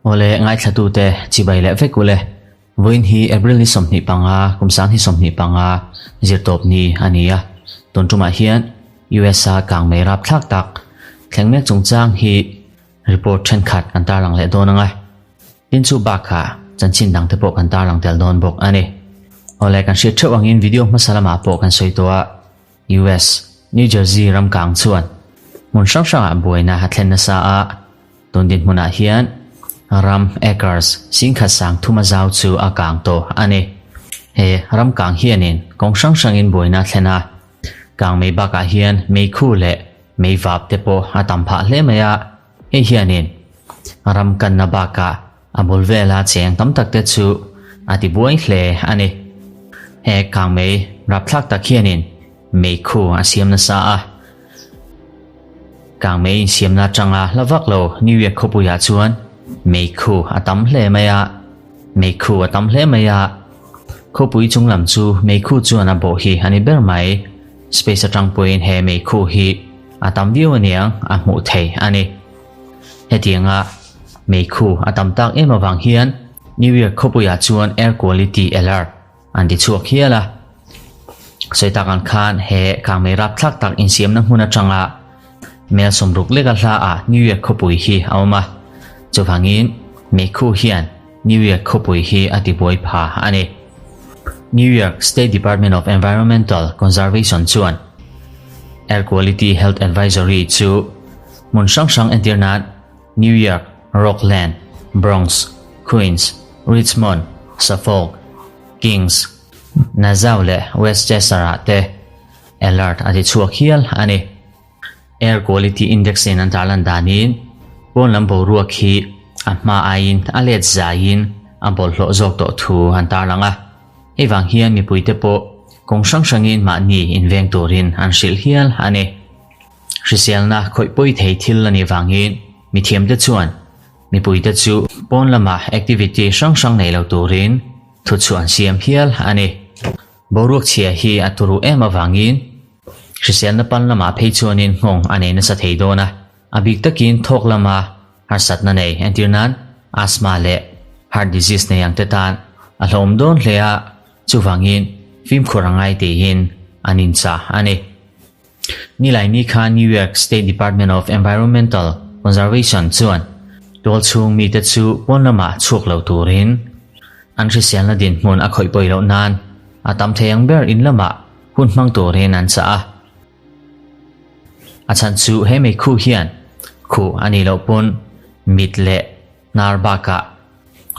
Awle ngaithlatute chibai leh vek ule. Vawiin hi April ni 25, kum sang hi 25 zirtawp ni a ni a. Tun tumah hian US a kang mei rapthlak tak thleng mek chungchang hi report thenkhat kan tarlang leh dawn ang a. Tin chu bakah chanchin dangte pawh kan tarlang tel dawn bawk a ni. Awle kan hriat theuh angin video hmasa lamah pawh kan sawi tawh a. US, New Jersey ram kang chuan hmun hrang hrangah buaina a thlen nasa a, tun dinhmunah hian ram acres singkhat sang thuma zau chu a kang tawh a ni. He ram kang hianin kawng hrang hrangin buaina a thlen a, kang mei bakah hian meikhu leh meivap te pawh a tam phah hle mai a, hei hianin ram kanna bakah A bul vela cheng tam tak te chu a ti buai hle a ni. He kangmei rapthlak tak hianin meikhu a siam nasa a. Kangmei insiamna atanga hla vak lo New York khawpuiah chuan meikhu a tam hle mai a. Meikhu a tam hle mai a. Khawpui chung lam chu meikhu chuan a bawh hi a ni ber mai. Space atang pawhin he meikhu hi a tam viau aniang a hmuh theih a ni. Hetianga meikhu a tam tak em avang hian New York khawpuiah chuan air quality alert an ti chhuak hial a. Sawi tak ang khan he kangmei rapthlak tak insiamna hmun atanga mel 60 leka hlaah New York khawpui hi a awm a. Chuvangin meikhu hian New York khawpui hi a tibuai pha a ni. New York State Department of Environmental Conservation chuan Air Quality Health Advisory chu hmun hrang hrang entir nan New York, Rockland, Bronx, Queens, Richmond, Suffolk, Kings, Nassau leh Westchester-ah te alert a ti chhuak hial a ni. Air Quality Index in an tarlan danin pawn lam boruak hi a hma aiin a let zaiin a bawlhhlawh zawk tawh thu an tarlang a. Hei vang hian mipuite pawh kawng hrang hrangin mahni inveng turin an hrilh hial a ni. Hriselna khawih pawi thei thil a nih vangin mithiamte chuan mipuite chu pawn lama activity hrang hrang nei lo turin thuchhuah an siam hial a ni. Boruak chhia hi a turu em avangin Hriselna pan lamah phei chuanin nghawng a nei nasa thei dawn a, a bik takin thawk lama harsatna nei entir nan asthma leh heart disease nei ang te tan a hlauhawm dawn hle a, chuvangin fimkhur a ngai teihin an inchah a ni. Nilaini khan New York State Department of Environmental Conservation chuan tual chhung mite chu pawn lamah chhuak lo turin an hriselna dinhmun a khawih pawi loh nan a tam thei ang ber in lamah hun hmang turin an chah a. A chhan chu he meikhu hian khuh a nih loh pawn mit leh hnar bakah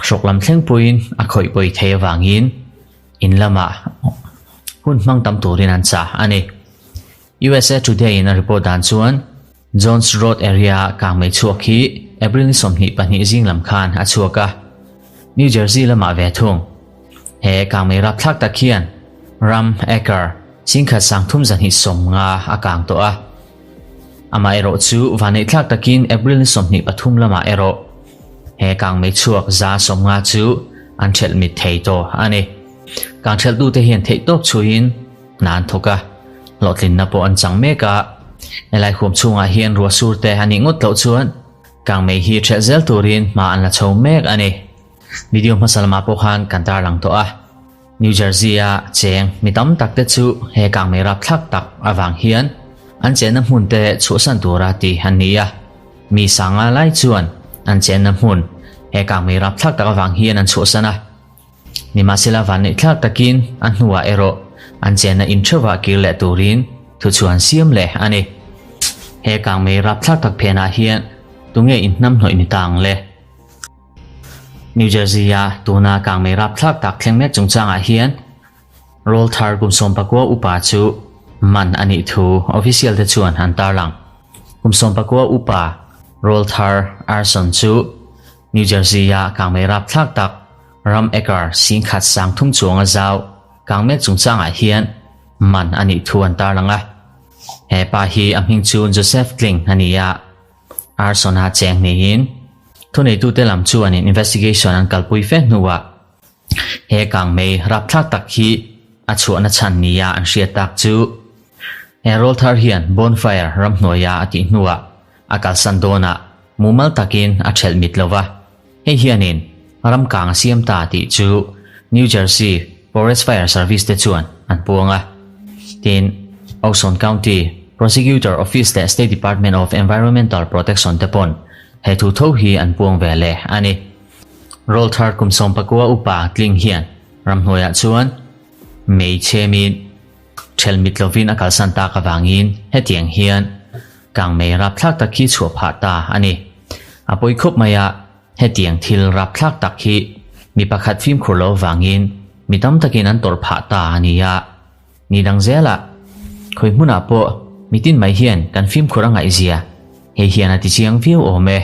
hrawk lam thleng pawhin a khawih pawi thei avangin in lamah hun hmang tam turin an chah a ni. USA Today in a report dan chuan Jones Road area ah kangmei chhuak hi April ni 22 zing lam khan a chhuak a, New Jersey lamah ve thung. He kangmei rapthlak tak hian ram, acre, singkhat sangthum zahnih 50 a kang tawh a. Amaherawh chu vaneihthlak takin April ni 23 lamah erawh he kangmei chhuak za 50 chu an thelh mit thei tawh a ni. Kang thelhtute hian theihtawp chhuiin hna an thawk a, hlawhtlinna pawh an chang mek a. Helai huam chhungah hian ruah sur te a nih ngawt loh chuan kangmei hi ṭhelh zel turin hma an la chho mek a ni. Video hmasa lamah pawh khan kan tarlang tawh a, New Jersey-a cheng mi tam tak te chu he kangmei rapthlak tak avang hian an chenna hmun te chhuahsan tura ti an ni a. Mi sanga lai chuan an chenna hmun he kangmei rapthlak tak avang hian an chhuahsan a. Nimahsela vanneihthlak takin a hnuah erawh an chenna intheuhah kir leh turin thuchhuan siam leh a ni. He kangmei rapthlak tak phenah hian tunge inhnamhnawih ni ta ang le? New Jersey-a tuna kangmei rapthlak tak thleng mek chungchangah hian rawlthar kum 19 upa chu man a nih thu official te chuan an tarlang. Kum 19 upa rawlthar arson chu New Jersey-a kangmei rapthlak tak ram acre singkhat 3000 chuanga zau kangmek chungchangah hian man a nih thu an tarlang a. He pa hi a hming chu Joseph Kling a ni a, arson-a cheng niin thuneitute lam chuanin investigation an kalpui fe hnuah he kangmei rapthlak tak hi a chhuahna chhan nia an hriat tak chu he rawlthar hian bonfire ramhnuaia a tih hnuah. a kalsan dawnah mumal takin a ṭhelh mit lo va, hei hianin ram kang a siam ta tih chu New Jersey Forest Fire Service te chuan an puang a. Tin, Ocean County Prosecutor Office leh State Department of Environmental Protection te pawn he thu tho hi an puang ve leh a ni. Rawlthar kum 19 upa tling hian ramhnuaiah chuan mei chhemin Ṭhelh mit lovin a kalsan tak avangin hetiang hian kangmei rapthlak tak hi chhuah phah ta a ni. A pawi khawp mai a, hetiang thil rapthlak tak hi mi pakhat fimkhur lo avangin mi tam takin an tawrh phah ta a ni a. Ni dang zelah khawi hmunah pawh mitin mai hian kan fimkhur a ngaihzia hei hian a tichiang viau awm e.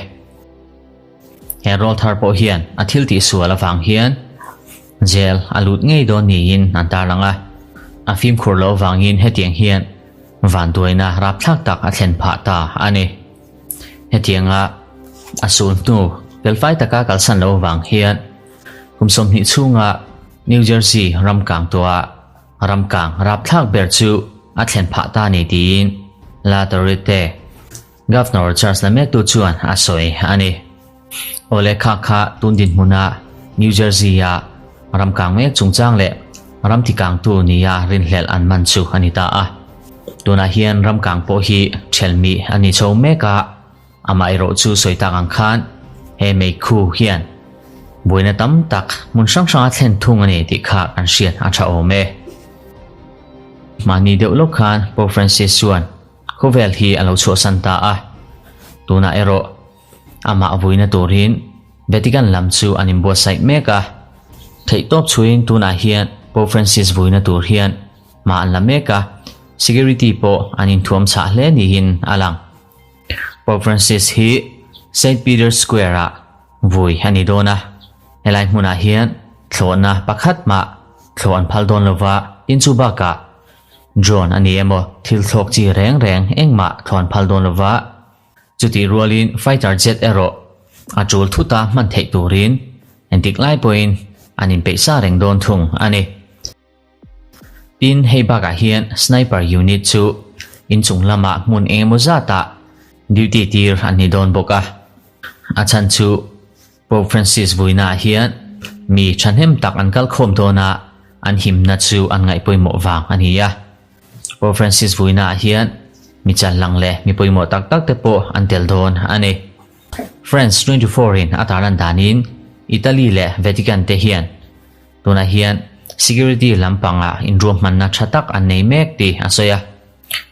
He rawlthar pawh hian a thil tihsual avang hian Jail a lut ngei dawn niin an tarlang a, a fimkhur loh avangin hetiang hian vanduaina rapthlak tak a thlen phah ta a ni. Hetianga a sul hnu felfai taka kalsan loh avang hian kum 20 chhunga New Jersey ram kang tuah ram kang rapthlak ber chu a thlen phah ta ni tiin La Torrette Governor Charles Lamektu chuan a sawi a ni. Awle kha kha tun dinhmuna New Jersey-a ram kang mek chungchang leh ram tikangtu nia rinhlelh an man chu a ni ta a. Tunah hian ram kang pawh hi ṭhelmih a ni chho mek a, amaherawh chu sawi tak ang khan he meikhu hian buaina tam tak hmun hrang hranga thlen thung a ni tih kha kan hriat a ṭha awm e. Mahni deuh lawk khan Pope Francis chuan Khawvel hi a lo chhuahsan ta a, tunah erawh amah vuina turin Vatican lam chu an inbuatsaih mek a. Theihtawp chhuiin tunah hian Pope Francis vuina tur hian hma an la mek a, security pawh an inthuam chhah hle niin a lang. Pope Francis hi Saint Peter's Square-ah vui a ni dawn a, helai hmunah hian thlawhna pakhat mah thlawh an phal dawn lova, tin chu bakah Drone a ni emaw thil thlawk chi reng reng engmah thlawn phal dawn lova, chutih rualin fighter jet erawh a tul thuta hman theih turin entik lai pawhin an inpeih sa reng dawn thung a ni. Tin, hei bakah hian sniper unit chu inchung lamah hmun engemaw zatah duty tir an ni dawn bawk a, a chhan chu Pope Francis vuinaah hian mi thahnem tak an kal khawm dawn a, an himna chu an ngaih pawimawh vang a ni a. Pope Francis vuinaah hian mi challang leh mi pawimawh tak tak te pawh an tel dawn a ni. France 24 in a tarlan danin Italy leh Vatican te hian tunah hian security lampangah inruahmanna tha tak an nei mek tih a sawi a.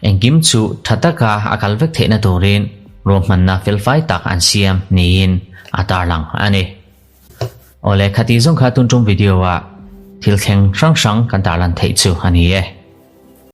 Engkim chu tha taka a kal vek theihna turin ruahmanna felfai tak an siam niin a tarlang a ni. Awle, khati zawng kha tun tum video ah thil thleng hrang hrang kan tarlan theih chu a ni e.